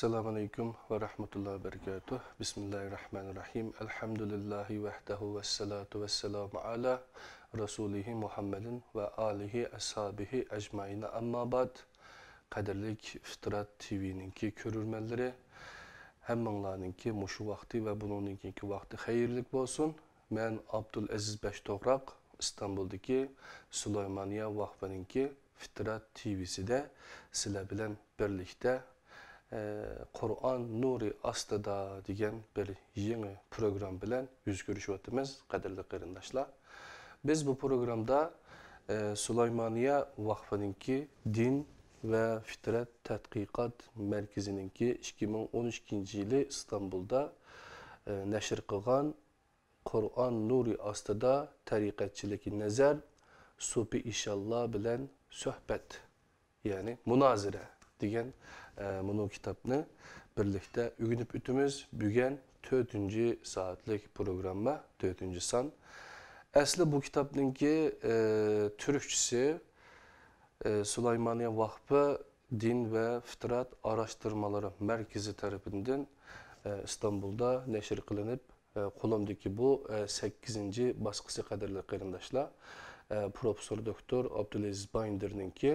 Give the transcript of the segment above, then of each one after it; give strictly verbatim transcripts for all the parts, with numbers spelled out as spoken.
ئەسسالامۇ ئەلەيكۇم ۋە رەھمەتۇللاھى ۋە بەرىكاتۇھ. بىسمىللاھىر رەھمانىر رەھىم. ئەلھەمدۇلىللاھى ۋەھدەھۇ ۋەسسالاتۇ ۋەسسالامۇ ئالا رەسۇلىھى مۇھەممەدىن ۋە ئالىھى ئەسھابىھى ئەجمەئىن، ئەمما بەئد. قەدىرلىك فىترەت تىۋىنىڭكى كۆرۈرمەنلىرى، ھەممىڭلارنىڭكى مۇشۇ ۋاقتى ۋە بۇنىڭدىن كېيىنكى ۋاقتى خەيرلىك بولسۇن. مەن ئابدۇلئەزىز بەشتوغراق، ئىستانبۇلدىكى سۇلايمانىيە ۋاقفىنىڭكى فىترەت تىۋىسىدە سىلەر بىلەن بىرلىكتە، ئە، قۇرئان نۇرى ئاستىدا دېگەن بىر يېڭى پروگرامما بىلەن يۈز كۆرۈشۈۋاتىمىز، قەدىرلىك قېرىنداشلار. بىز بۇ پروگراممىدا، ئە، سۇلايمانىيە ۋاقفىنىڭكى دىن ۋە فىترەت تەتقىقات مەركىزىنىڭكى ئىككى مىڭ ئون ئىككىنچى يىلى ئىستانبۇلدا، ئە، نەشر قىلغان قۇرئان نۇرى ئاستىدا تەرىقەتچىلىككە نەزەر، سوپى ئىشانلار بىلەن سۆھبەت، يەنى مۇنازىرە دېگەن، ئە، مۇنۇ كىتابنى بىرلىكتە ئۆگىنىپ ئۆتىمىز. بۈگۈن تۆتىنچى سائەتلىك پروگرامما، تۆتىنچى سان. ئەسلى بۇ كىتابنىڭكى، ئە، تۈركچىسى، ئە، سۇلايمانىيە ۋاقفى دىن ۋە فىترەت ئاراشتۇرمىلىرى مەركىزى تەرىپىدىن، ئە، ئىستانبۇلدا نەشر قىلىنىپ، ئە، قولۇمدىكى بۇ، ئە، سەككىزىنچى باسقۇسى، قەدىرلىك قېرىنداشلار. ئە، پروفېسسور دوكتور ئابدۇلئەزىز بايىندىرنىڭكى،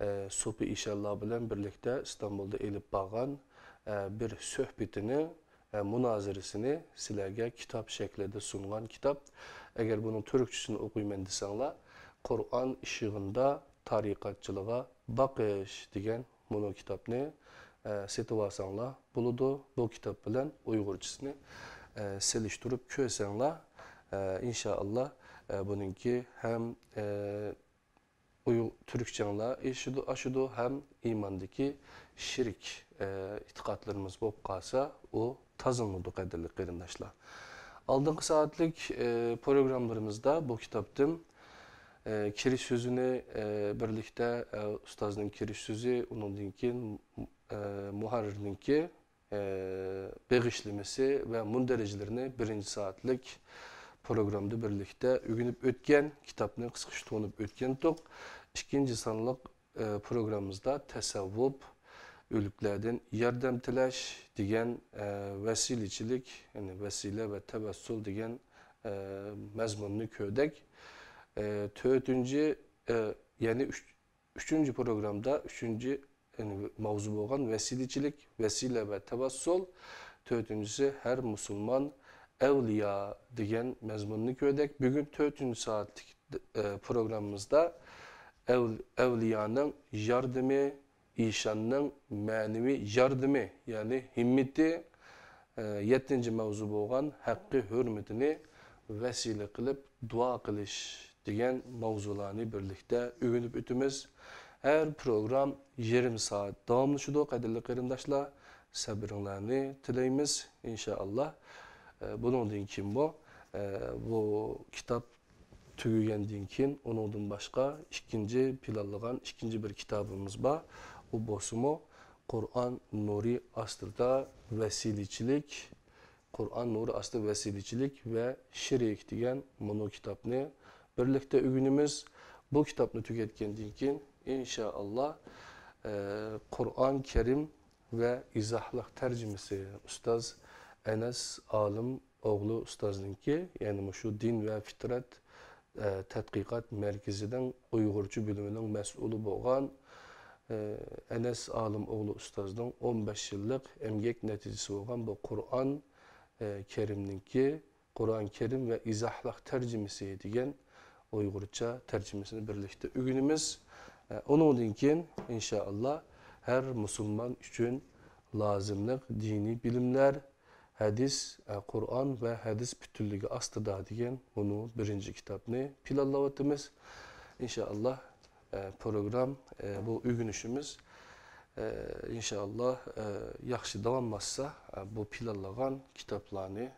ئە، سوپى ئىشانلار بىلەن بىرلىكتە ئىستانبۇلدا ئېلىپ بارغان، ئە، بىر سۆھبىتىنى، ئە، مۇنازىرىسىنى سىلەرگە كىتاب شەكلىدە سۇنغان كىتاب. ئەگەر بۇنىڭ تۈركچىسىنى ئوقۇيمەن دېسەڭلار، قۇرئان ئىشىغىندا تارىقەتچىلىغا باقىش دېگەن مۇنۇ كىتابنى، ئە، سېتىۋالساڭلار بولىدۇ. بۇ كىتاب بىلەن ئۇيغۇرچىسىنى، ئە، سېلىشتۇرۇپ كۆرسەڭلار، ئە، ئىنشائاللا، ئە، بۇنىڭكى ھەم، ئە، ئۇيغ-، تۈركچەڭلار ئېشىدۇ، ئاشىدۇ، ھەم ئىماندىكى شىرك، ئە، ئېتىقادلىرىمىز بولۇپ قالسا، ئۇ تازىلىنىدۇ، قەدىرلىك قېرىنداشلار. ئالدىنقى سائەتلىك، ئە، پروگراممىلىرىمىزدا بۇ كىتابتىن، ئە، كىرىش سۆزىنى، ئە، بىرلىكتە، ئە، ئۇستازنىڭ كىرىش سۆزى، ئۇنىڭدىن كېيىن، ئە، مۇھەررىرنىڭكى، ئە، بېغىشلىمىسى ۋە مۇندەرىجىلىرىنى بىرىنچى سائەتلىك پروگراممىدا بىرلىكتە ئۆگىنىپ ئۆتكەن، كىتابنى قىسقىچە تونۇپ ئۆتكەنتۇق. ئىككىنچى سانلىق ئە، پروگراممىمىزدا تەسەۋۋۇپ، ئۆلۈكلەردىن ياردەم تىلەش دېگەن، ئە، ۋەسىلىچىلىك، يەنى ۋەسىلە ۋە تەۋەسسۇل دېگەن، ئە، مەزمۇننى كۆردۇق. ئە، تۆتىنچى، ئە، يەنى ئۈچ-، ئۈچىنچى پروگرامدا ئۈچىنچى، يەنى ماۋزۇ بولغان ۋەسىلىچىلىك، ۋەسىلە ۋە تەۋەسسۇل. تۆتىنچىسى، ھەر مۇسۇلمان ئەۋلىيا دېگەن مەزمۇننى كۆردۇق. بۈگۈن تۆتىنچى سائەتلىك ئە، پروگراممىمىزدا ئەۋ-، ئەۋلىيانىڭ ياردىمى، ئىشاننىڭ مەنىۋى ياردىمى، يەنى ھىممىتى، ئە، يەتتىنچى ماۋزۇ بولغان ھەققى ھۆرمىتىنى ۋەسىلە قىلىپ دۇئا قىلىش دېگەن ماۋزۇلارنى بىرلىكتە ئۆگىنىپ ئۆتىمىز. ھەر پروگرام يېرىم سائەت داۋاملىشىدۇ، قەدىرلىك قېرىنداشلار. سەبرىڭلارنى تىلەيمىز، ئىنشائاللا. ئە، بۇنىڭدىن كېيىنمۇ، ئە، بۇ كىتاب تۈگىگەندىن كېيىن، ئۇنىڭدىن باشقا ئىككىنچى پىلانلىغان ئىككىنچى بىر كىتابىمىز بار. ئۇ بولسىمۇ، قۇرئان نۇرى ئاستىدا ۋەسىلىچىلىك، قۇرئان نۇرى ئاستىدا ۋەسىلىچىلىك ۋە شىرك دېگەن مۇنۇ كىتابنى بىرلىكتە ئۆگىنىمىز. بۇ كىتابنى تۈگەتكەندىن كېيىن، ئىنشائاللا، ئە، قۇرئان كەرىم ۋە ئىزاھلىق تەرجىمىسى ئۇستاز ئەنەس ئالىم ئوغلى ئۇستازنىڭكى، يەنى مۇشۇ دىن ۋە فىترەت، ئە، تەتقىقات مەركىزىنىڭ ئۇيغۇرچە بۆلۈمىنىڭ مەسئۇلى بولغان، ئە، ئەنەس ئالىم ئوغلى ئۇستازنىڭ ئون بەش يىللىق ئەمگەك نەتىجىسى بولغان بۇ قۇرئان، ئە، كەرىمنىڭكى، قۇرئان كەرىم ۋە ئىزاھلىق تەرجىمىسى دېگەن ئۇيغۇرچە تەرجىمىسىنى بىرلىكتە ئۆگىنىمىز. ئە، ئۇنىڭدىن كېيىن، ئىنشائاللا، ھەر مۇسۇلمان ئۈچۈن لازىملىق دىنىي بىلىملەر، ھەدىس، ئە، قۇرئان ۋە ھەدىس پۈتۈنلۈكى ئاستىدا دېگەن مۇنۇ بىرىنچى كىتابنى پىلانلاۋاتىمىز. ئىنشائاللا، ئە، پروگرام، ئە، بۇ ئۆگىنىشىمىز، ئە، ئىنشائاللا، ئە، ياخشى داۋاملاشسا، ئە، بۇ پىلانلىغان كىتابلارنى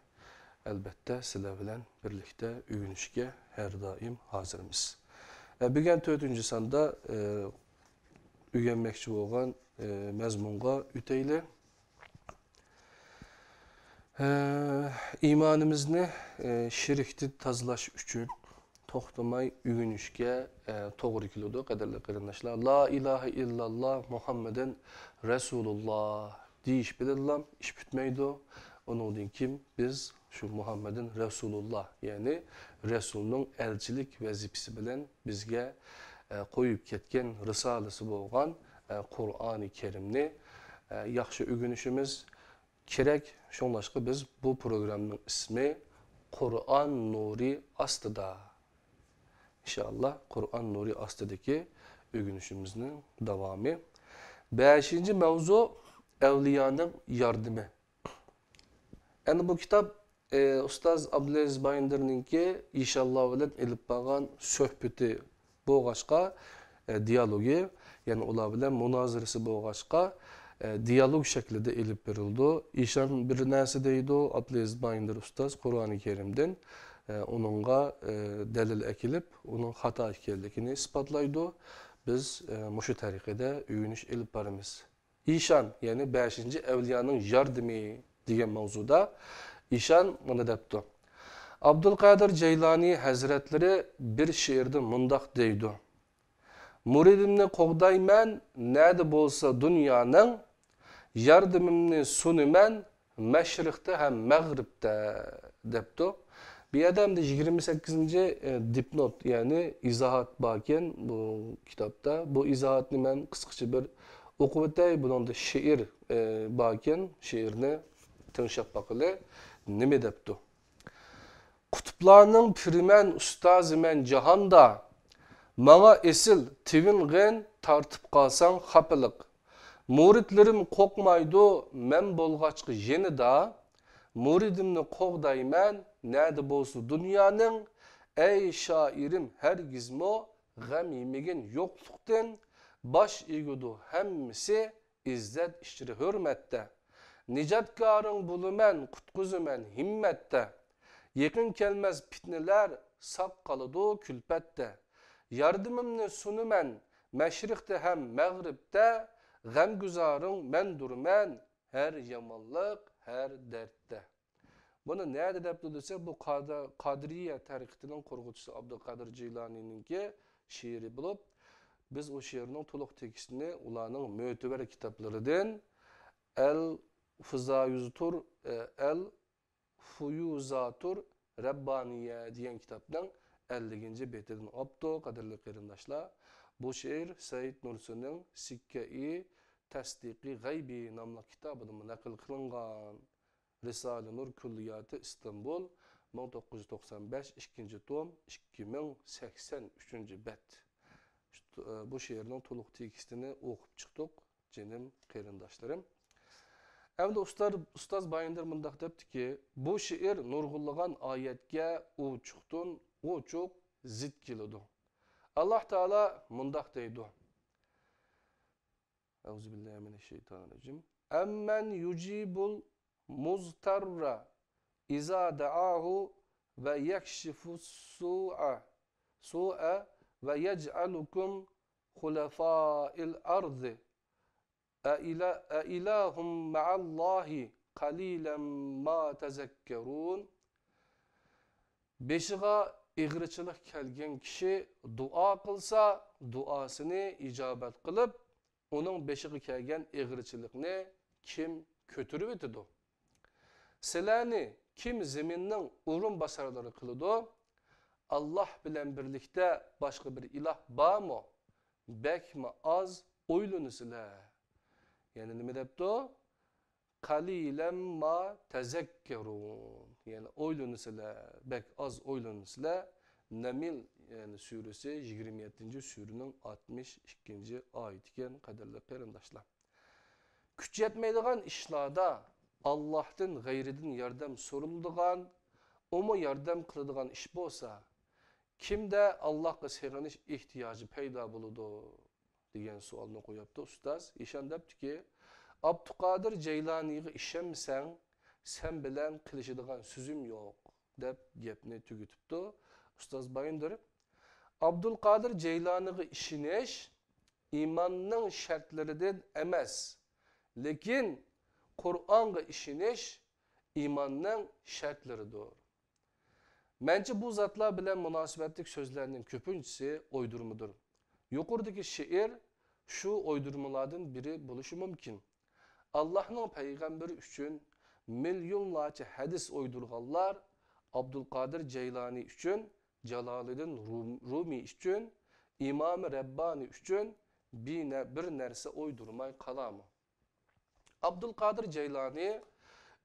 ئەلبەتتە سىلەر بىلەن بىرلىكتە ئۆگىنىشكە ھەر دائىم ھازىرمىز. ئە، بۈگۈن تۆتىنچى ساندا، ئە، ئۆگەنمەكچى بولغان، ئە، مەزمۇنغا ئۆتەيلى. ئە، ئىمانىمىزنى، ئە، شىركتىن تازىلاش ئۈچۈن توختىماي ئۆگىنىشكە، ئە، توغرا كېلىدۇ، قەدىرلىك قېرىنداشلار. لا ئىلاھە ئىللاللا مۇھەممەدەن رەسۇلۇللا. دېيىش بىلەنلا ئىش پۈتمەيدۇ. ئۇنىڭدىن كېيىن بىز شۇ مۇھەممەدۇن رەسۇلۇللا، يەنى رەسۇلنىڭ ئەلچىلىك ۋەزىپىسى بىلەن بىزگە، ئە، قويۇپ كەتكەن رىسالىسى بولغان، ئە، قۇرئانى كەرىمنى، ئە، ياخشى ئۆگىنىشىمىز كېرەك. شۇڭلاشقا بىز بۇ پروگراممىنىڭ ئىسمى قۇرئان نۇرى ئاستىدا. ئىنشائاللا، قۇرئان نۇرى ئاستىدىكى ئۆگىنىشىمىزنىڭ داۋامى. بەشىنچى مەۋزۇ، ئەۋلىيانىڭ ياردىمى. ئەنە بۇ كىتاب، ئى، ئۇستاز ئابدۇلئەزىز بايىندىرنىڭكى ئىشانلار بىلەن ئېلىپ بارغان سۆھبىتى بولغاچقا، ئى، دىيالوگى، يەنى ئۇلار بىلەن مۇنازىرىسى بولغاچقا، ئى، دىيالوگ شەكلىدە ئېلىپ بېرىلىدۇ. ئىشان بىر نەرسە دەيدۇ، ئابدۇلئەزىز بايىندىر ئۇستاز قۇرئانى كەرىمدىن، ئى، ئۇنىڭغا، ئى، دەلىل ئەكېلىپ، ئۇنىڭ خاتا ئىكەنلىكىنى ئىسپاتلايدۇ. بىز، ئى، مۇشۇ تەرىقىدە ئۆگىنىش ئېلىپ بارىمىز. ئىشان، يەنى بەشىنچى ئەۋلىيانىڭ ياردىمى دېگەن ماۋزۇدا ئىشان مۇنى دەپتۇ. ئابدۇلقادىر جەيلانى ھەزرەتلىرى بىر شېئىردا مۇنداق دەيدۇ: مۇرىدىمنى قوغدايمەن نەدە بولسا دۇنيانىڭ، ياردىمىمنى سۇنىمەن مەشرىقتە ھەم مەغرىبتە، دەپتۇ. بۇ يەردە ئەمدى يىگىرمە سەككىزىنچى، ئى، دىپنوت، يەنى ئىزاھات باركەن بۇ كىتابتا. بۇ ئىزاھاتنى مەن قىسقىچە بىر ئوقۇپ ئۆتەي. بۇنىڭدا شېئىر، ئى، باركەن، شېئىرنى تىڭشاپ باقىلى. نېمە دەپتۇ؟ قۇتۇپلارنىڭ پىرىمەن، ئۇستازىمەن جاھاندا، ماڭا ئېسىل تىۋىنغىن، تارتىپ قالساڭ خاپىلىق. مۇرىتلىرىم قورقمايدۇ، مەن بولغاچقا يېنىدا، مۇرىدىمنى قوغدايمەن، نەدە بولسا دۇنيانىڭ. ئەي شائىرىم، ھەرگىزمۇ غەم يېمىگىن يوقلۇقتىن، باش ئېگىدۇ ھەممىسى ئىززەت ئىچرە ھۆرمەتتە. نىجاتكارىڭ بولىمەن، قۇتقۇزىمەن ھىممەتتە. يېقىن كەلمەس پىتنىلەر، ساق قالىدۇ كۈلپەتتە. ياردىمىمنى سۇنىمەن مەشرىقتە ھەم مەغرىبتە. غەمگۈزارىڭ مەندۇرمەن ھەر يامانلىق، ھەر دەردتە. بۇنى نەدە دەپتۇ دېسە، بۇ قادا-، قادىرىيە تەرىقىتىنىڭ قۇرغۇچىسى ئابدۇلقادىر جىلانىنىڭكى شېئىرى بولۇپ، بىز ئۇ شېئىرنىڭ تولۇق تېكىستىنى ئۇلارنىڭ مۆتىبەر كىتابلىرىدىن ئەل فۇزايۇزتۇر، ئەل فۇيۇزاتۇر رەببانىيە دېگەن كىتابنىڭ ئەللىكىنچى بېتىدىن ئاپتۇ، قەدىرلىك قېرىنداشلار. بۇ شېئىر سەئىد نۇرسىنىڭ سىككەئى تەستىقى غەيبى ناملىق كىتابىدىمۇ نەقىل قىلىنغان. رىسالە نۇر كۈللىياتى ئىستانبۇل، مىڭ توققۇز يۈز توقسان بەش، ئىككىنچى توم، ئىككى مىڭ سەكسەن ئۈچىنچى بەت. شۇ، بۇ شېئىرنىڭ تولۇق تېكىستىنى ئوقۇپ چىقتۇق، جېنىم قېرىنداشلىرىم. ئەمدى ئۇستاز، ئۇستاز بايىندىر مۇنداق دەپتىكى، بۇ شېئىر نۇرغۇنلىغان ئايەتكە ئوچۇقتىن ئوچۇق زىت كېلىدۇ. ئاللاھ تائالا مۇنداق دەيدۇ. أعوذ بالله من الشيطان الرجيم. أمن يجيب المضطر إذا دعاه ويكشف السوء، سوء ويجعلكم خلفاء الأرض. أإلا-، أإله مع الله قليلا ما تذكرون. بېشىغا ئېغىرچىلىق كەلگەن كىشى دۇئا قىلسا، دۇئاسىنى ئىجابەت قىلىپ، ئۇنىڭ بېشىغا كەلگەن ئېغىرچىلىقنى كىم كۆتۈرۈۋېتىدۇ؟ سىلەرنى كىم زېمىننىڭ ئورۇنباسارلىرى قىلىدۇ؟ ئاللاھ بىلەن بىرلىكتە باشقا بىر ئىلاھ بارمۇ؟ بەكمۇ ئاز ئويلىنىسىلەر. يەنە نېمە دەپتۇ؟ قليلا ما تذكرون. يەنى ئويلىنىسىلەر، بەك ئاز ئويلىنىسىلەر. نەمل، يەنى سۈرىسى، يىگىرمە يەتتىنچى سۈرىنىڭ ئاتمىش ئىككىنچى ئايىتى ئىكەن، قەدىرلىك قېرىنداشلار. كۈچ يەتمەيدىغان ئىشلاردا ئاللاھتىن غەيرىدىن ياردەم سورىلىدىغان، ئۇمۇ ياردەم قىلىدىغان ئىش بولسا، كىمدە ئاللاھقا سېغىنىش ئېھتىياجى پەيدا بولىدۇ؟ دېگەن سوئالنى قويۇپتۇ ئۇستاز. ئىشان دەپتىكى، ئابدۇقادىر جەيلانىغا ئىشەنمىسەڭ، سەن بىلەن قىلىشىدىغان سۆزۈم يوق، دەپ گەپنى تۈگىتىپتۇ ئۇستاز بايىندىر. ئابدۇلقادىر جەيلانىغا ئىشىنىش ئىماننىڭ شەرتلىرىدىن ئەمەس، لېكىن قۇرئانغا ئىشىنىش ئىماننىڭ شەرتلىرىدۇر. مەنچە بۇ زاتلار بىلەن مۇناسىۋەتلىك سۆزلەرنىڭ كۆپىنچىسى ئويدۇرمىدۇر. يۇقىرىدىكى شېئىر شۇ ئويدۇرمىلاردىن بىرى بولۇشى مۇمكىن. ئاللاھنىڭ پەيغەمبىرى ئۈچۈن مىليونلارچە ھەدىس ئويدۇرغانلار ئابدۇلقادىر جەيلانى ئۈچۈن، جالالىدىن رۇم-، رۇمى ئۈچۈن، ئىمامى رەببانى ئۈچۈن بىنە-، بىر نەرسە ئويدۇرماي قالامۇ؟ ئابدۇلقادىر جەيلانى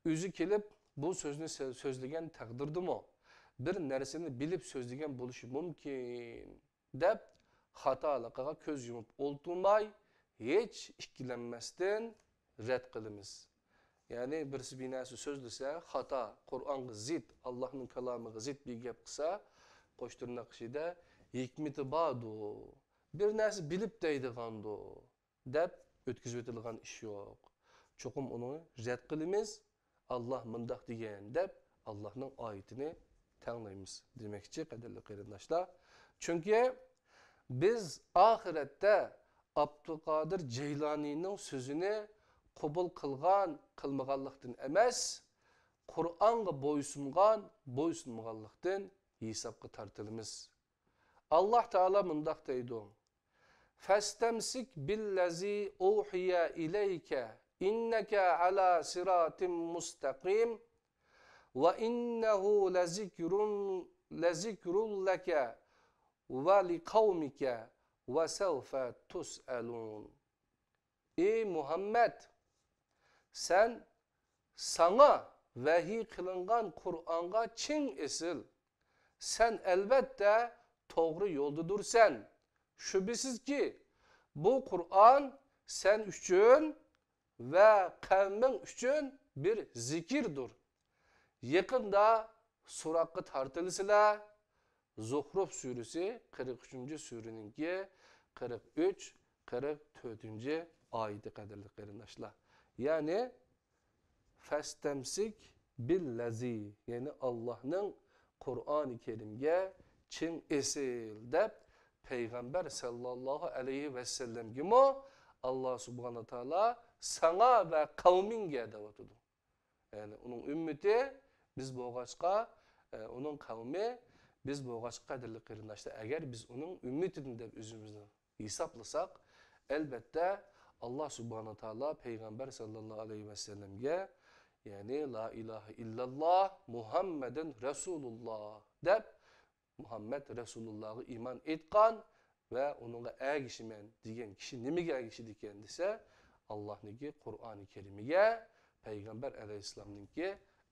ئۆزى كېلىپ بۇ سۆزنى سۆ-، سۆزلىگەن تەقدىردىمۇ، بىر نەرسىنى بىلىپ سۆزلىگەن بولۇشى مۇمكىن، دەپ خاتالىقىغا كۆز يۇمۇپ ئولتۇرماي، ھېچ ئىككىلەنمەستىن رەت قىلىمىز. يەنى بىرسى بىر نەرسە سۆزلىسە، خاتا، قۇرئانغا زىت، ئاللاھنىڭ كالامىغا زىت بىر گەپ قىلسا، قوش تىرناق ئىچىدە ھېكمىتى باردۇ، بىر نەرسە بىلىپ دەيدىغاندۇ، دەپ ئۆتكۈزۈۋېتىلغان ئىش يوق. چوقۇم ئۇنى رەت قىلىمىز، ئاللاھ مۇنداق دېگەن دەپ، ئاللاھنىڭ ئايىتىنى تەڭلەيمىز دېمەكچى، قەدىرلىك قېرىنداشلار. چۈنكى بىز ئاخىرەتتە ئابدۇلقادىر جەيلانىنىڭ سۆزىنى قوبۇل قىلغان، قىلمىغانلىقتىن ئەمەس، قۇرئانغا بويسۇنغان، بويسۇنمىغانلىقتىن ھېسابقا تارتىلىمىز. ئاللاھ تائالا مۇنداق دەيدۇ: فاستمسك بالذي أوحي إليك إنك على صراط مستقيم وإنه لذكر، لذكر لك ولقومك وسوف تسألون. ئى مۇھەممەد، سەن ساڭا ۋەھىي قىلىنغان قۇرئانغا چىڭ ئېسىل. سەن ئەلۋەتتە توغرا يولدىدۇرسەن. شۈبھىسىزكى، بۇ قۇرئان سەن ئۈچۈن ۋە قەۋمىڭ ئۈچۈن بىر زىكىردۇر. يېقىندا سوراققا تارتىلىسىلەر. زۇخرۇف سۈرىسى، قىرىق ئۈچىنچى سۈرىنىڭكى قىرىق ئۈچ، قىرىق تۆتىنچى ئايىتى، قەدىرلىك قېرىنداشلار. يەنى، فاستمسك بالذي، يەنى ئاللاھنىڭ قۇرئانى كەرىمگە چىڭ ئېسىل دەپ، پەيغەمبەر سەللەللاھۇ ئەلەيھى ۋەسەللەمگىمۇ ئاللاھ سۇبھانەھۇ ۋە تائالا ساڭا ۋە قەۋمىڭگە دەۋاتىدۇ. يەنى ئۇنىڭ ئۈممىتى بىز بولغاچقا، ئە، ئۇنىڭ قەۋمى بىز بولغاچقا، قەدىرلىك قېرىنداشلار، ئەگەر بىز ئۇنىڭ ئۈممىتىدىن دەپ ئۆزىمىزنى ھېسابلىساق، ئەلۋەتتە، ئاللاھ سۇبھانەھۇ ۋە تائالا پەيغەمبەر سەللەللاھۇ ئەلەيھى ۋەسەللەمگە، يەنى لا ئىلاھە ئىللەللاھ مۇھەممەدۇن رەسۇلۇللاھ دەپ، مۇھەممەد رەسۇلۇللاھقا ئىمان ئېيتقان ۋە ئۇنىڭغا ئەگىشىمەن دېگەن كىشى نېمىگە ئەگىشىدىكەن دېسە، ئاللاھنىڭكى قۇرئانى كەرىمىگە، پەيغەمبەر ئەلەيھىسسالامنىڭكى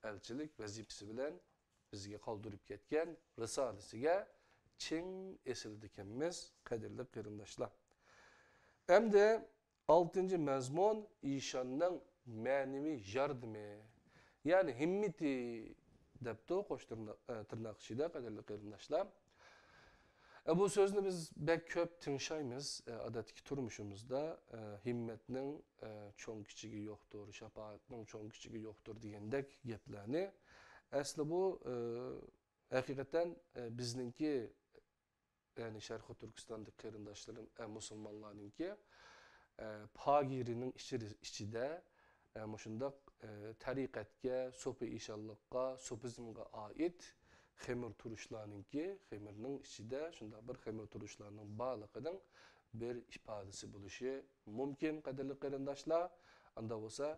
ئەلچىلىك ۋەزىپىسى بىلەن بىزگە قالدۇرۇپ كەتكەن رىسالىسىگە چىڭ ئېسىلىدىكەنمىز، قەدىرلىك قېرىنداشلار. ئەمدى ئالتىنچى مەزمۇن، ئىشاننىڭ مەنىۋى ياردىمى، يەنى ھىممىتى دەپتۇ، قوش تىرناق، ئە، تىرناق ئىچىدە، قەدىرلىك قېرىنداشلار. ئە، بۇ سۆزنى بىز بەك كۆپ تىڭشايمىز، ئە، ئادەتتىكى تۇرمۇشىمىزدا، ئە، ھىممەتنىڭ، ئە، چوڭ كىچىكى يوقتۇر، شاپائەتنىڭ چوڭ كىچىكى يوقتۇر دېگەندەك گەپلەرنى. ئەسلى بۇ، ئە، ھەقىقەتەن، ئە، بىزنىڭكى، يەنى شەرقىي تۈركىستاندىكى قېرىنداشلىرىم، ئە، مۇسۇلمانلارنىڭكى، ئە، پاگىرىنىڭ ئىچىدە، ئىچىدە، ئە، مۇشۇنداق، ئە، تەرىقەتكە، سوپى ئىشانلىققا، سوپىزمغا ئائىت خېمىر تۇرۇشلارنىڭكى، خېمىرنىڭ ئىچىدە شۇنداق بىر خېمىر تۇرۇشلارنىڭ بارلىقىنىڭ بىر ئىپادىسى بولۇشى مۇمكىن، قەدىرلىك قېرىنداشلار. ئاندا بولسا،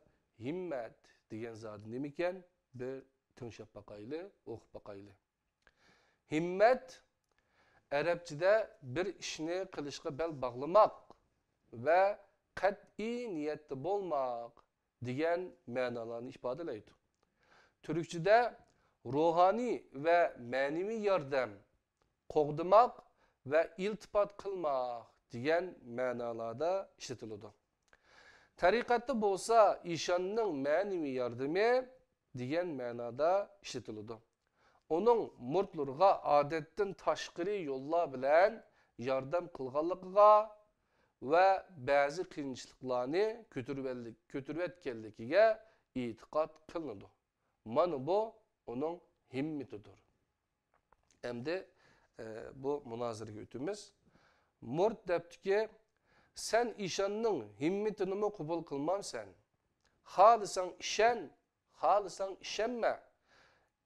ھىممەت دېگەن زادى نېمىكەن؟ بىر تىڭشاپ باقايلى، ئوقۇپ باقايلى. ھىممەت ئەرەبچىدە بىر ئىشنى قىلىشقا بەل باغلىماق ۋە قەتئىي نىيەتتە بولماق دېگەن مەنالارنى ئىپادىلەيدۇ. تۈركچىدە روھانىي ۋە مەنىۋى ياردەم، قوغدىماق ۋە ئىلتىپات قىلماق دېگەن مەنالاردا ئىشلىتىلىدۇ. تەرىقەتتە بولسا ئىشاننىڭ مەنىۋى ياردىمى دېگەن مەنادا ئىشلىتىلىدۇ. ئۇنىڭ مۇرىتلىرىغا ئادەتتىن تاشقىرى يوللار بىلەن ياردەم قىلغانلىقىغا ۋە بەزى قىيىنچىلىقلارنى كۆتۈرۈۋەللىك-، كۆتۈرۈۋەتكەنلىكىگە ئېتىقاد قىلىنىدۇ. مانا بۇ ئۇنىڭ ھىممىتىدۇر. ئەمدى، ئە، بۇ مۇنازىرىگە ئۆتىمىز. مۇرىت دەپتىكى، سەن ئىشاننىڭ ھىممىتىنىمۇ قوبۇل قىلمامسەن؟ خالىساڭ ئىشەن، خالىساڭ ئىشەنمە.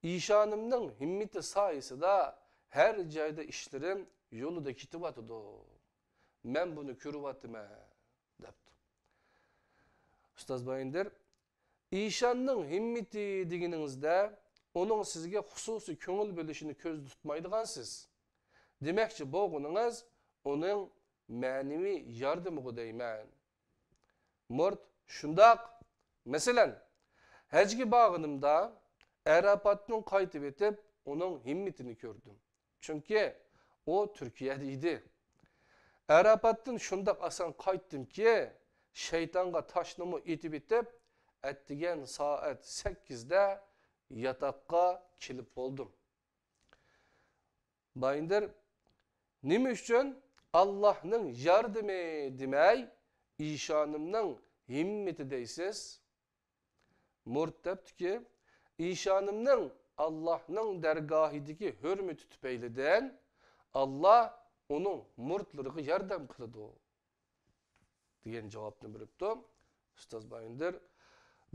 ئىشانىمنىڭ ھىممىتى سايىسىدا ھەر جايدا ئىشلىرىم يولىدا كېتىۋاتىدۇ. مەن بۇنى كۆرۈۋاتىمەن، دەپتۇ. ئۇستاز بايىندىر، ئىشاننىڭ ھىممىتى دېگىنىڭىزدە، ئۇنىڭ سىزگە خۇسۇسىي كۆڭۈل بۆلۈشىنى كۆزدە تۇتمايدىغانسىز. دېمەكچى بولغىنىڭىز، ئۇنىڭ مەنىۋى ياردىمىغۇ دەيمەن. مۇرت، شۇنداق. مەسىلەن، ھەجگە بارغىنىمدا، ئەرەپاتتىن قايتىۋېتىپ، ئۇنىڭ ھىممىتىنى كۆردۈم. چۈنكى ئۇ تۈركىيەدە ئىدى. ئەرەپاتتىن شۇنداق ئاسان قايتتىمكى، شەيتانغا تاشنىمۇ ئېتىۋېتىپ، ئەتىگەن سائەت سەككىزدە ياتاققا كېلىپ بولدۇم. بايىندىر، نېمە ئۈچۈن ئاللاھنىڭ ياردىمى دېمەي، ئىشانىمنىڭ ھىممىتى دەيسىز؟ مۇرت دەپتىكى، ئىشانىمنىڭ ئاللاھنىڭ دەرگاھىدىكى ھۆرمىتى تۈپەيلىدىن ئاللاھ ئۇنىڭ مۇرتلىرىغا ياردەم قىلىدۇ، دېگەن جاۋابنى بېرىپتۇ ئۇستاز بايىندىر.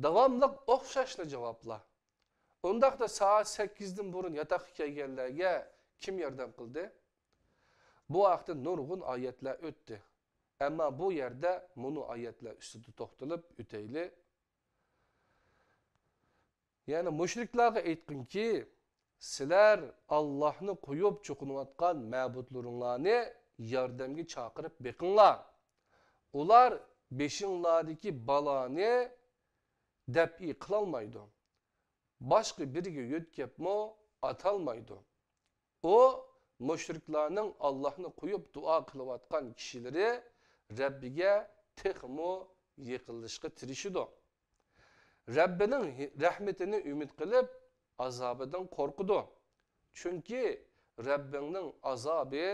داۋاملىق ئوخشاشلا جاۋابلار. ئۇنداقتا سائەت سەككىزدىن بۇرۇن ياتاققا كەلگەنلەرگە كىم ياردەم قىلدى؟ بۇ ھەقتە نۇرغۇن ئايەتلەر ئۆتتى. ئەمما بۇ يەردە مۇنۇ ئايەتلەر ئۈستىدە توختىلىپ ئۆتەيلى. يەنى مۇشرىكلارغا ئېيتقىنكى، سىلەر ئاللاھنى قويۇپ چوقۇنۇۋاتقان مەبۇدلىرىڭلارنى ياردەمگە چاقىرىپ بېقىڭلار. ئۇلار بېشىڭلاردىكى بالانى دەپئى قىلالمايدۇ. باشقا بىرىگە يۆتكەپمۇ ئاتالمايدۇ. ئۇ مۇشرىكلارنىڭ ئاللاھنى قويۇپ دۇئا قىلىۋاتقان كىشىلىرى رەببىگە تېخىمۇ يېقىنلىشىشقا تىرىشىدۇ. رەببىنىڭ رەھمىتىنى ئۈمىد قىلىپ، ئازابىدىن قورقىدۇ. چۈنكى رەببىڭنىڭ ئازابى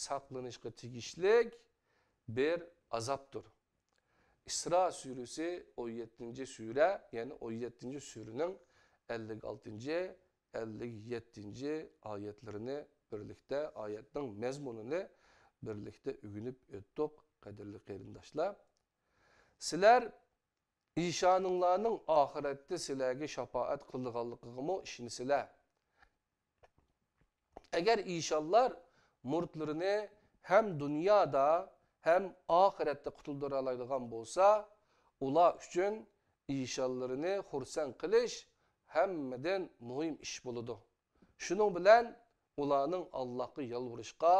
ساقلىنىشقا تېگىشلىك بىر ئازابتۇر. ئىسرا سۈرىسى ئون يەتتىنچى سۈرە، يەنى ئون يەتتىنچى سۈرىنىڭ ئەللىك ئالتىنچى، ئەللىك يەتتىنچى ئايەتلىرىنى بىرلىكتە، ئايەتنىڭ مەزمۇنىنى بىرلىكتە ئۆگىنىپ ئۆتتۇق، قەدىرلىك قېرىنداشلار. سىلەر ئىشانىڭلارنىڭ ئاخىرەتتە سىلەرگە شاپائەت قىلىدىغانلىقىغىمۇ ئىشىنىسىلەر. ئەگەر ئىشانلار مۇرىتلىرىنى ھەم دۇنيادا، ھەم ئاخىرەتتە قۇتۇلدۇرالايدىغان بولسا، ئۇلار ئۈچۈن ئىشانلىرىنى خۇرسەن قىلىش ھەممىدىن مۇھىم ئىش بولىدۇ. شۇنىڭ بىلەن ئۇلارنىڭ ئاللاھقا يالۋۇرۇشقا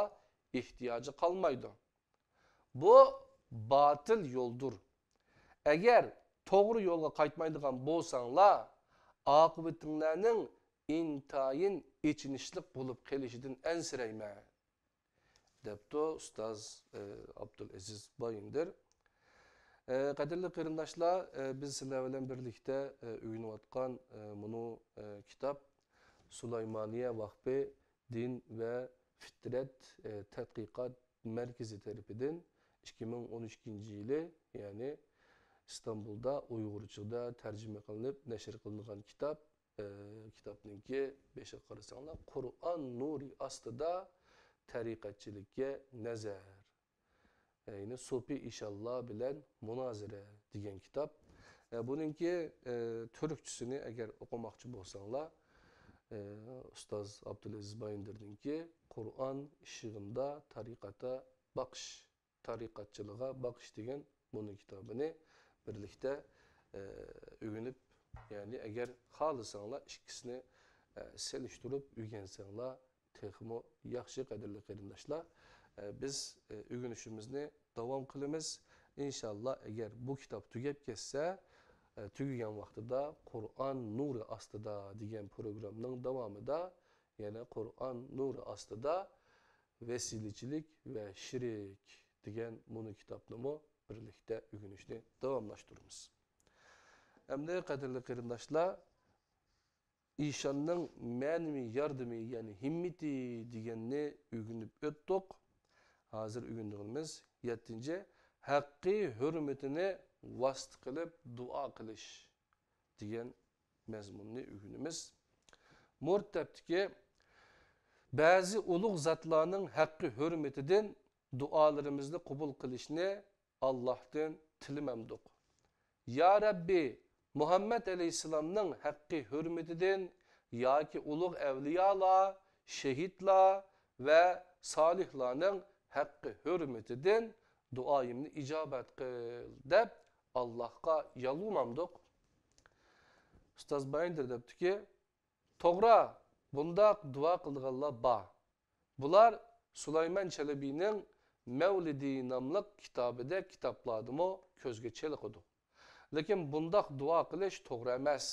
ئېھتىياجى قالمايدۇ. بۇ باتىل يولدۇر. ئەگەر توغرا يولغا قايتمايدىغان بولساڭلار، ئاقىۋىتىڭلارنىڭ ئىنتايىن ئېچىنىشلىق بولۇپ قېلىشىدىن ئەنسىرەيمەن، دەپتۇ ئۇستاز، ئى، ئابدۇلئەزىز بايىندىر. ئى، قەدىرلىك قېرىنداشلار، ئى، بىز سىلەر بىلەن بىرلىكتە، ئى، ئۆگىنىۋاتقان، ئى، مۇنۇ، ئى، كىتاب سۇلايمانىيە ۋاقپى دىن ۋە فىترەت، ئى، تەتقىقات مەركىزى تەرىپىدىن ئىككى مىڭ ئون ئۈچىنچى يىلى، يەنى ئىستانبۇلدا ئۇيغۇرچىدا تەرجىمە قىلىنىپ نەشر قىلىنغان كىتاب. ئى، كىتابنىڭكى بېشىغا قارىساڭلار، «قۇرئان نۇرى ئاستىدا تەرىقەتچىلىككە نەزەر»، يەنى سوپى ئىشانلار بىلەن مۇنازىرە دېگەن كىتاب. ئى، بۇنىڭكى، ئى، تۈركچىسىنى ئەگەر ئوقۇماقچى بولساڭلار، ئى، ئۇستاز ئابدۇلئەزىز بايىندىرنىڭكى «قۇرئان ئىشىغىندا تەرىقەتە باقىش» تەرىقەتچىلىققا باقىش دېگەن مۇنۇ كىتابىنى بىرلىكتە، ئە، ئۆگىنىپ، يەنى ئەگەر خالىساڭلار ئىككىسىنى، ئە، سېلىشتۇرۇپ ئۆگەنسەڭلار تېخىمۇ ياخشى، قەدىرلىك قېرىنداشلار. ئە، بىز، ئە، ئۆگىنىشىمىزنى داۋام قىلىمىز. ئىنشاللا، ئەگەر بۇ كىتاب تۈگەپ كەتسە، ئە، تۈگىگەن ۋاقتىدا «قۇرئان نۇرى ئاستىدا» دېگەن پروگراممىنىڭ داۋامىدا يەنە «قۇرئان نۇرى ئاستىدا ۋەسىلىچىلىك ۋە شېرىك» دېگەن مۇنۇ كىتابنىمۇ بىرلىكتە ئۆگىنىشنى داۋاملاشتۇرىمىز. ئەمدى قەدىرلىك قېرىنداشلار، ئىشاننىڭ مەنىۋى ياردىمى، يەنى ھىممىتى دېگەننى ئۆگىنىپ ئۆتتۇق. ھازىر ئۆگىنىدىغىنىمىز يەتتىنچى، ھەققى ھۆرمىتىنى ۋاسىتە قىلىپ دۇئا قىلىش دېگەن مەزمۇننى ئۆگىنىمىز. مۇرت دەپتىكى، بەزى ئۇلۇغ زاتلارنىڭ ھەققى ھۆرمىتىدىن دۇئالىرىمىزنى قوبۇل قىلىشنى ئاللاھتىن تىلىمەمدۇق؟ يا رەببى، مۇھەممەد ئەلەيھىسسالامنىڭ ھەققى ھۆرمىتىدىن ياكى ئۇلۇغ ئەۋلىيالار، شېھىتلار ۋە سالىھلارنىڭ ھەققى ھۆرمىتىدىن دۇئايىمنى ئىجابەت قىل، دەپ ئاللاھقا يالۋۇرمامدۇق؟ ئۇستاز بايىندىر دەپتۇكى، توغرا، بۇنداق دۇئا قىلىدىغانلار بار. بۇلار سۇلايمان چەلبىنىڭ مەۋلىدى ناملىق كىتابىدەك كىتابلاردىمۇ كۆزگە چېلىقىدۇ. لېكىن بۇنداق دۇئا قىلىش توغرا ئەمەس.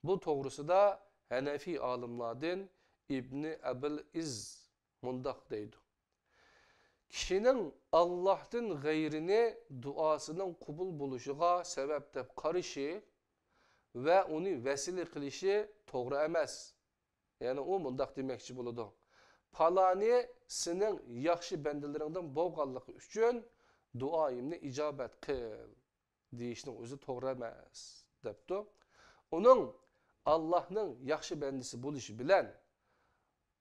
بۇ توغرىسىدا ھەنەفىي ئالىملاردىن ئىبنى ئەبىل ئىز مۇنداق دەيدۇ: كىشىنىڭ ئاللاھتىن غەيرىنى دۇئاسىنىڭ قوبۇل بولۇشىغا سەۋەب دەپ قارىشى ۋە ئۇنى ۋەسىلە قىلىشى توغرا ئەمەس. يەنى ئۇ مۇنداق دېمەكچى بولىدۇ: پالانى سېنىڭ ياخشى بەندىلىرىڭدىن بولغانلىقى ئۈچۈن دۇئايىمنى ئىجابەت قىل دېيىشنىڭ ئۆزى توغرا ئەمەس، دەپتۇ. ئۇنىڭ ئاللاھنىڭ ياخشى بەندىسى بولۇشى بىلەن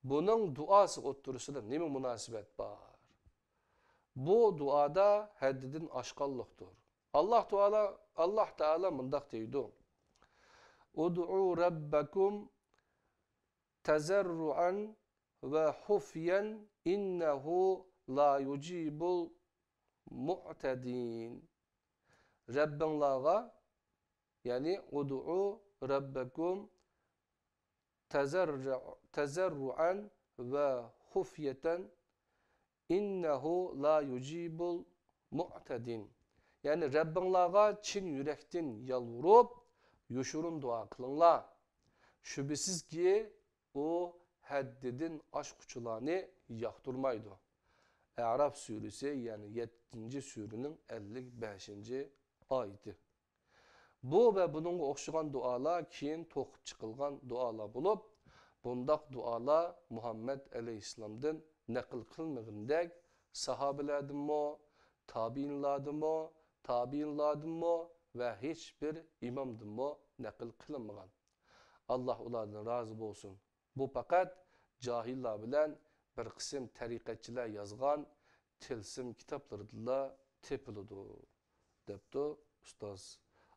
بۇنىڭ دۇئاسى ئوتتۇرىسىدا نېمە مۇناسىۋەت بار؟ بۇ دۇئادا ھەددىدىن ئاشقانلىقتۇر. ئاللاھ تائالا، ئاللاھ تائالا مۇنداق دەيدۇ: ئۇدئۇ رەببەكۇم تەزەررۇئەن ۋە خۇفيەن ئىننەھۇ لا يۇجىبۇل مۇئتەدىن. رەببىڭلارغا، يەنى ئۇدئۇ رەببەكۇم تەزەررۇ-، تەزەررۇئەن ۋە خۇفيەتەن ئىننەھۇ لا يۇجىبۇل مۇئتەدىن. يەنى رەببىڭلارغا چىن يۈرەكتىن يالۋۇرۇپ، يوشۇرۇن دۇئا قىلىڭلار. شۈبھىسىزكى، ئۇ ھەددىدىن ئاشقۇچىلارنى ياقتۇرمايدۇ. ئەراف سۈرىسى، يەنى يەتتىنچى سۈرىنىڭ ئەللىك بەشىنچى ئايىتى. بۇ ۋە بۇنىڭغا ئوخشىغان دۇئالار كېيىن توقۇپ چىقىلغان دۇئالار بولۇپ، بۇنداق دۇئالار مۇھەممەد ئەلەيھىسسالامدىن نەقىل قىلىنمىغىنىدەك، ساھابىلەردىنمۇ، تابىئىنلاردىنمۇ، تابىئىنلاردىنمۇ ۋە ھېچبىر ئىمامدىنمۇ نەقىل قىلىنمىغان. ئاللاھ ئۇلاردىن رازى بولسۇن. بۇ پەقەت جاھىللار بىلەن بىر قىسىم تەرىقەتچىلەر يازغان تىلسىم كىتابلىرىدىلا تېپىلىدۇ، دەپتۇ ئۇستاز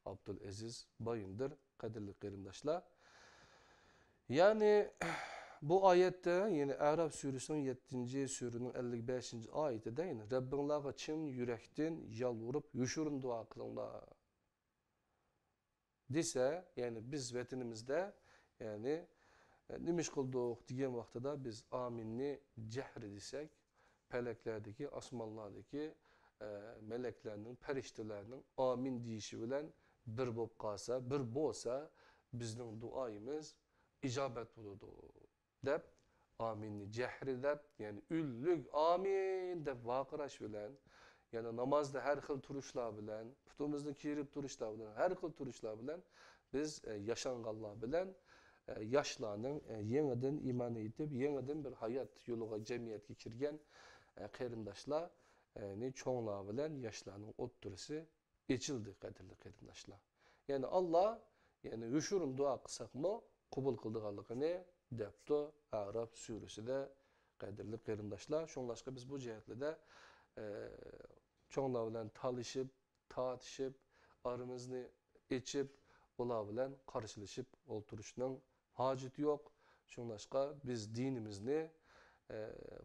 ئابدۇلئەزىز بايىندىر. قەدىرلىك قېرىنداشلار، يەنى بۇ ئايەتتە، يەنى ئەراف سۈرىسىنىڭ يەتتىنچى سۈرىنىڭ ئەللىك بەشىنچى ئايىتىدە، يەنى رەببىڭلارغا چىن يۈرەكتىن يالۋۇرۇپ يوشۇرۇن دۇئا قىلىڭلار دېسە، يەنى بىز ۋەتىنىمىزدە، يەنى، نېمە ئىش قىلدۇق دېگەن ۋاقتىدا بىز ئامىننى جەھرى دېسەك، پەلەكلەردىكى، ئاسمانلاردىكى، ئە، مەلەكلەرنىڭ، پەرىشتىلەرنىڭ ئامىن دېيىشى بىلەن بىر بولۇپ قالسا، بىر بولسا، بىزنىڭ دۇئايىمىز ئىجابەت بولىدۇ، دەپ، ئامىننى جەھرى دەپ، يەنى ئۈنلۈك ئامىن دەپ ۋارقىراش بىلەن، يەنە نامازدا ھەر خىل تۇرۇشلار بىلەن، پۇتىمىزنى كېرىپ تۇرۇشلار بىلەن، ھەر خىل تۇرۇشلار بىلەن بىز، ئە، ياشانغانلار بىلەن، ئە، ياشلارنىڭ، ئە، يېڭىدىن ئىمان ئېيتىپ، يېڭىدىن بىر ھايات يولىغا، جەمئىيەتكە كىرگەن، ئە، قېرىنداشلار، ئە، نى چوڭلار بىلەن ياشلارنىڭ ئوتتۇرىسى ئېچىلدى، قەدىرلىك قېرىنداشلار. يەنى ئاللا، يەنى يوشۇرۇن دۇئا قىلساقمۇ قوبۇل قىلىدىغانلىقىنى دەپتۇ ئەراف سۈرىسىدە، قەدىرلىك قېرىنداشلار. شۇڭلاشقا بىز بۇ جەھەتلەردە، ئە، چوڭلار بىلەن تالىشىپ، تارتىشىپ، ئارىمىزنى ئېچىپ، ئۇلار بىلەن قارشىلىشىپ ئولتۇرۇشنىڭ ھاجىتى يوق. شۇڭلاشقا بىز دىنىمىزنى، ئە،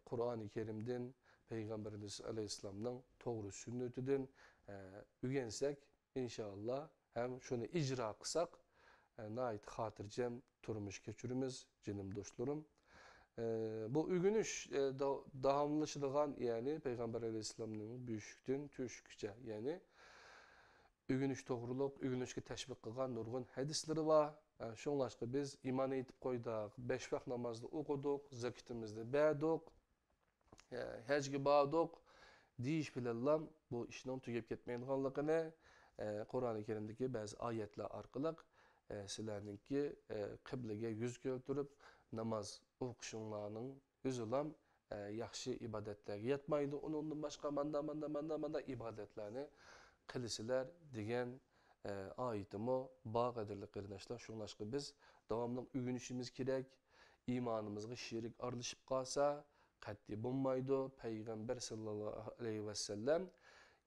قۇرئانى كەرىمدىن، پەيغەمبىرىمىز ئەلەيھىسسالامنىڭ توغرا سۈننىتىدىن، ئە، ئۆگەنسەك، ئىنشائاللا، ھەم شۇنى ئىجرا قىلساق، ئە، ناھايىتى خاتىرجەم تۇرمۇش كەچۈرىمىز، جېنىم دوستلىرىم. ئە، بۇ ئۆگىنىش، ئە، دا-، داۋاملىشىدىغان، يەنى پەيغەمبەر ئەلەيھىسسالامنىڭ بۆشۈكتىن تۆشۈككىچە، يەنى ئۆگىنىش توغرۇلۇق، ئۆگىنىشكە تەشۋىق قىلغان نۇرغۇن ھەدىسلىرى بار. ئە، شۇڭلاشقا بىز ئىمان ئېيتىپ قويدۇق، بەش ۋاق نامازنى ئوقۇدۇق، زەكىتىمىزنى بەردۇق، ئە، ھەجگە باردۇق دېيىش بىلەنلا بۇ ئىشنىڭ تۈگەپ كەتمەيدىغانلىقىنى، ئە، قۇرئانى كەرىمدىكى بەزى ئايەتلەر ئارقىلىق، ئە، سىلەرنىڭكى، ئە، قىبلىگە يۈز كەلتۈرۈپ ناماز ئوقۇشۇڭلارنىڭ ئۆزىلام، ئە، ياخشى ئىبادەتلەرگە ياتمايدۇ. ئۇنىڭدىن باشقا ماندا، ماندا، ماندا، ماندا ئىبادەتلەرنى قىلىسىلەر دېگەن، ئە، ئايىتىمۇ بار، قەدىرلىك قېرىنداشلار. شۇڭلاشقا بىز داۋاملىق ئۆگىنىشىمىز كېرەك. ئىمانىمىزغا شېرىك ئارىلىشىپ قالسا، قەتئىي بولمايدۇ. پەيغەمبەر ساللاللاھۇ ئەلەيھى ۋەسەللەم،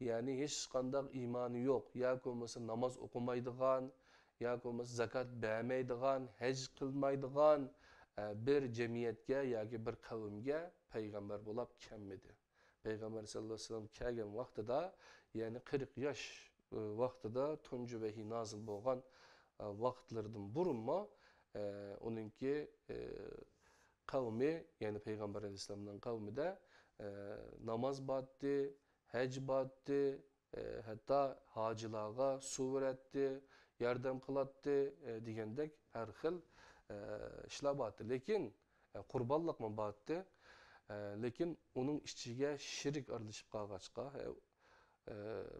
يەنى ھېچقانداق ئىمانى يوق، ياكى بولمىسا ناماز ئوقۇمايدىغان، ياكى بولمىسا زاكات بەرمەيدىغان، ھەج قىلمايدىغان، ئە، بىر جەمئىيەتكە ياكى بىر قەۋمگە پەيغەمبەر بولاپ كەلمىدى. پەيغەمبەر ساللاللاھۇ ئەلەيھى ۋەسەللەم كەلگەن ۋاقتىدا، يەنى قىرىق ياش ۋاقتىدا، تۇنجى ۋەھىي نازىل بولغان، ئە، ۋاقىتلىرىدىن بۇرۇنمۇ، ئە، ئۇنىڭكى، ئە، قەۋمى، يەنى پەيغەمبەر ئەلەيھىسسالامنىڭ قەۋمىدە، ئە، ناماز بارتتى، ھەج بارتتى، ئە، ھەتتا ھاجىلارغا سۇ بېرەتتى، ياردەم قىلاتتى، ئە، دېگەندەك ھەر خىل، ئە، ئىشلار بارتتى. لېكىن، ئە، قۇربانلىقمۇ بارتتى. ئە، لېكىن ئۇنىڭ ئىچىگە شىرك ئارىلىشىپ قالغاچقا، ئە، ئە،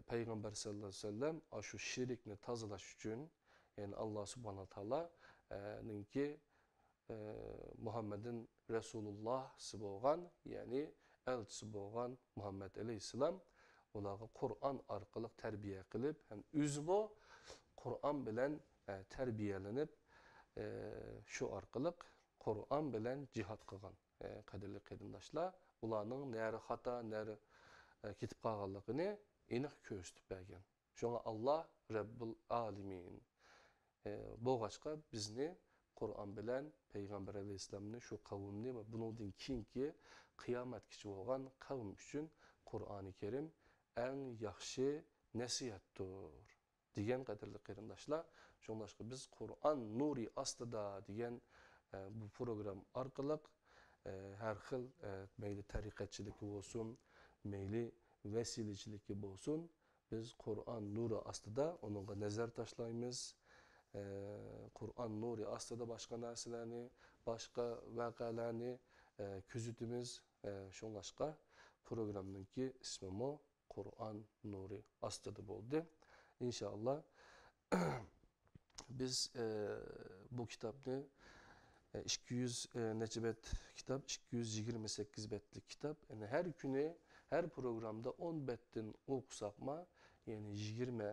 پەيغەمبەر سەللەللاھۇ ئەلەيھى ۋەسەللەم ئاشۇ شىركنى تازىلاش ئۈچۈن، يەنى ئاللا سۇبھانەھۇ ۋە تائالا، ئە، نىڭكى، ئە، مۇھەممەدىن رەسۇلۇللاھسى بولغان، يەنى ئەلچىسى بولغان مۇھەممەد ئەلەيھىسسالام ئۇلارغا قۇرئان ئارقىلىق تەربىيە قىلىپ، ھەم ئۆزىمۇ قۇرئان بىلەن، ئە، تەربىيەلىنىپ، ئە، شۇ ئارقىلىق قۇرئان بىلەن جىھاد قىلغان. ئە، قەدىرلىك قېرىنداشلار، ئۇلارنىڭ نەرە خاتا، نەرە، ئە، كېتىپ قالغانلىقىنى ئېنىق كۆرسىتىپ بەرگەن. شۇڭا ئاللا رەببۇل ئالىمىن، ئە، بولغاچقا بىزنى قۇرئان بىلەن پەيغەمبەر ئەلەيھىسسالامنى، شۇ قەۋمنى ۋە بۇنىڭدىن كېيىنكى قىيامەتكىچە بولغان قەۋم ئۈچۈن قۇرئانى كەرىم ئەڭ ياخشى نەسىھەتتۇر. دېگەن، قەدىرلىك قېرىنداشلار. شۇڭلاشقا بىز قۇرئان نۇرى ئاستىدا دېگەن، ئە، بۇ پروگرامما ئارقىلىق، ئە، ھەر خىل، ئە، مەيلى تەرىقەتچىلىكى بولسۇن، مەيلى ۋەسىلىچىلىكى بولسۇن، بىز قۇرئان نۇرى ئاستىدا ئۇنىڭغا نەزەر تاشلايمىز. ئە، قۇرئان نۇرى ئاستىدا باشقا نەرسىلەرنى، باشقا ۋەقەلەرنى، ئە، كۆزىتىمىز. ئە، شۇڭلاشقا پروگراممىنىڭكى ئىسمىمۇ قۇرئان نۇرى ئاستىدا بولدى. ئىنشائاللا، بىز، ئە، بۇ كىتابنى، ئە، ئىككى يۈز، ئە، نەچچە بەت كىتاب، ئىككى يۈز يىگىرمە سەككىز بەتلىك كىتاب. يەنى ھەر كۈنى، ھەر پروگراممىدا ئون بەتتىن ئوقۇساقما، يەنى يىگىرمە،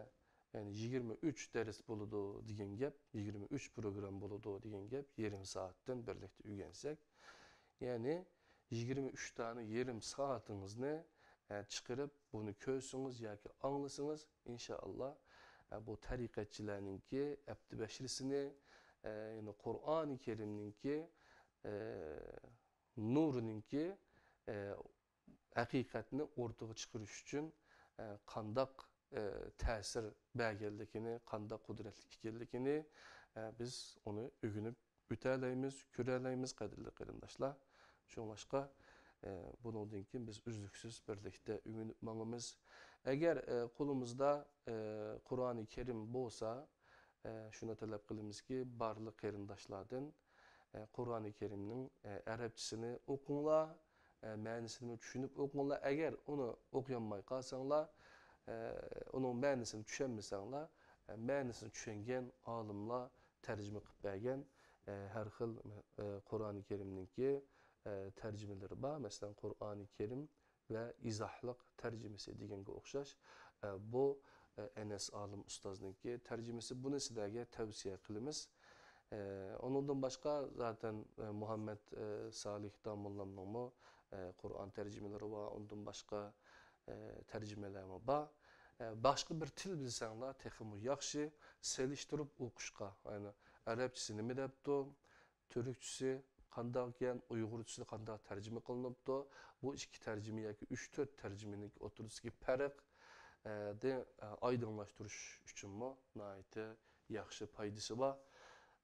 يەنى يىگىرمە ئۈچ دەرس بولىدۇ دېگەن گەپ، يىگىرمە ئۈچ پروگرامما بولىدۇ دېگەن گەپ، يېرىم سائەتتىن بىرلىكتە ئۆگەنسەك. يەنى يىگىرمە ئۈچ دانە يېرىم سائىتىڭىزنى، ئە، چىقىرىپ، بۇنى كۆرسىڭىز ياكى ئاڭلىسىڭىز، ئىنشائاللا، ئە، بۇ تەرىقەتچىلەرنىڭكى ھەپتە بەشرىسىنى، ئە، يەنى قۇرئانى كەرىمنىڭكى، ئە، نۇرىنىڭكى، ئە، ھەقىقەتنى ئوتتۇرىغا چىقىرىش ئۈچۈن، ئە، قانداق، ئە، تەسىر بەرگەنلىكىنى، قانداق قۇدرەتلىك ئىكەنلىكىنى، ئە، بىز ئۇنى ئۆگىنىپ ئۆتەلەيمىز، كۆرەلەيمىز، قەدىرلىك قېرىنداشلار. شۇڭلاشقا، ئە، بۇنىڭدىن كېيىن بىز ئۈزلۈكسىز بىرلىكتە ئۆگىنىپ ماڭىمىز. ئەگەر، ئە، قولىمىزدا، ئە، قۇرئانى كەرىم بولسا، ئە، شۇنى تەلەپ قىلىمىزكى، بارلىق قېرىنداشلاردىن، ئە، قۇرئانى كەرىمنىڭ، ئە، ئەرەبچىسىنى ئوقۇڭلار، ئە، مەنىسىنىمۇ چۈشىنىپ ئوقۇڭلار. ئەگەر ئۇنى ئوقۇيالماي قالساڭلار، ئە، ئۇنىڭ مەنىسىنى چۈشەنمىسەڭلار، ئە، مەنىسىنى چۈشەنگەن ئالىملار تەرجىمە قىلىپ بەرگەن، ئە، ھەر خىل، ئە، قۇرئانى كەرىمنىڭكى، ئە، تەرجىمىلىرى بار. مەسىلەن، قۇرئانى كەرىم ۋە ئىزاھلىق تەرجىمىسى دېگەنگە ئوخشاش، ئە، بۇ، ئە، ئەنەس ئالىم ئۇستازنىڭكى تەرجىمىسى. بۇنى سىلەرگە تەۋسىيە قىلىمىز. ئە، ئۇنىڭدىن باشقا زاتەن، ئە، مۇھەممەد، ئە، سالىھ داموللامنىڭمۇ، ئە، قۇرئان تەرجىمىلىرى بار. ئۇندىن باشقا، ئە، تەرجىمىلەرمۇ بار. ئە، باشقا بىر تىل بىلسەڭلار تېخىمۇ ياخشى، سېلىشتۇرۇپ ئوقۇشقا. يەنى ئەرەبچىسى نېمە دەپتۇ؟ تۈركچىسى قانداق ئىكەن، ئۇيغۇرچىسى قانداق تەرجىمە قىلىنىپتۇ، بۇ ئىككى تەرجىمە ياكى ئۈچ، تۆت تەرجىمىنىڭ ئوتتۇرىسىدىكى پەرق، ئە، دە، ئە، ئايدىڭلاشتۇرۇش ئۈچۈنمۇ ناھايىتى ياخشى پايدىسى بار.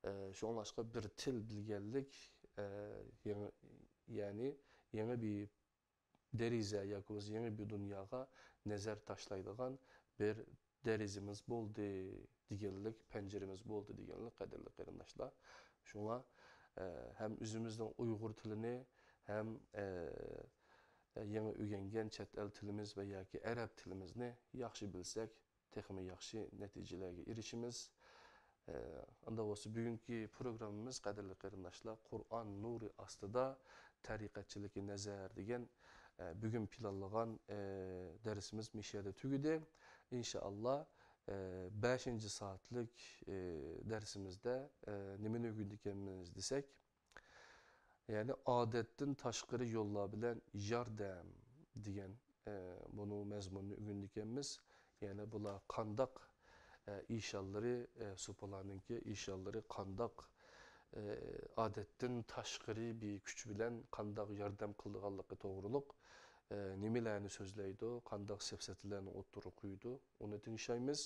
ئە، شۇڭلاشقا بىر تىل بىلگەنلىك، ئە، يېڭى، يەنى يېڭى بىر دېرىزە ياكى بولمىسا يېڭى بىر دۇنياغا نەزەر تاشلايدىغان بىر دېرىزىمىز بولدى دېگەنلىك، پەنجىرىمىز بولدى دېگەنلىك، قەدىرلىك قېرىنداشلار. شۇڭا، ئە، ھەم ئۆزىمىزنىڭ ئۇيغۇر تىلىنى، ھەم، ئە، يېڭى ئۆگەنگەن چەت ئەل تىلىمىز ۋە ياكى ئەرەب تىلىمىزنى ياخشى بىلسەك، تېخىمۇ ياخشى نەتىجىلەرگە ئېرىشىمىز. ئە، ئانداق بولسا، بۈگۈنكى پروگراممىمىز، قەدىرلىك قېرىنداشلار، قۇرئان نۇرى ئاستىدا تەرىقەتچىلىكى نەزەر دېگەن، ئە، بۈگۈن پىلانلىغان، ئە، دەرسىمىز مۇشۇ يەردە تۈگىدى. ئىنشائاللا، ئە، بەشىنچى سائەتلىك، ئە، دەرسىمىزدە، ئە، نېمىنى ئۆگىنىدىكەنمىز دېسەك، يەنى ئادەتتىن تاشقىرى يوللار بىلەن ياردەم دېگەن، ئە، بۇنىڭ مەزمۇنىنى ئۆگىنىدىكەنمىز. يەنى بۇلار قانداق، ئە، ئىشانلىرى، ئە، سوپىلارنىڭكى ئىشانلىرى قانداق، ئە، ئادەتتىن تاشقىرى بىر كۈچ بىلەن قانداق ياردەم قىلىدىغانلىقى توغرۇلۇق، ئە، نېمىلەرنى سۆزلەيدۇ، قانداق سەپسەتىلەرنى ئوتتۇرىغا قويىدۇ، ئۇنى تىڭشايمىز.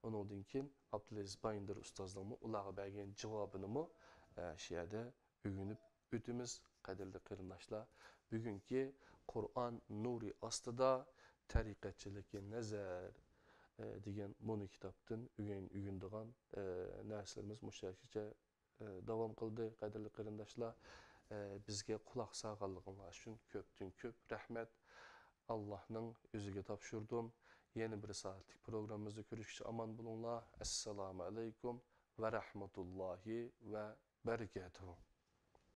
ئۇنىڭدىن كېيىن ئابدۇلئەزىز بايىندىر ئۇستازنىڭمۇ ئۇلارغا بەرگەن جاۋابىنىمۇ، ئە، شۇ يەردە ئۆگىنىپ ئۆتىمىز. قەدىرلىك قېرىنداشلار، بۈگۈنكى قۇرئان نۇرى ئاستىدا تەرىقەتچىلىككە نەزەر، ئە، دېگەن مۇنۇ كىتابتىن ئۆگەن-، ئۆگىنىدىغان، ئە، نەرسىلىرىمىز مۇشۇ يەرگىچە، ئە، داۋام قىلدى. قەدىرلىك قېرىنداشلار، ئە، بىزگە قۇلاق سالغانلىقىڭلار ئۈچۈن كۆپتىن كۆپ رەھمەت. ئاللاھنىڭ ئۆزىگە تاپشۇردۇم. يەنە بىر سائەتلىك پروگراممىمىزدا كۆرۈشكىچە ئامان بولۇڭلار. ئەسسالامۇ ئەلەيكۇم ۋە رەھمەتۇللاھى ۋە بەرىكاتۇھۇ.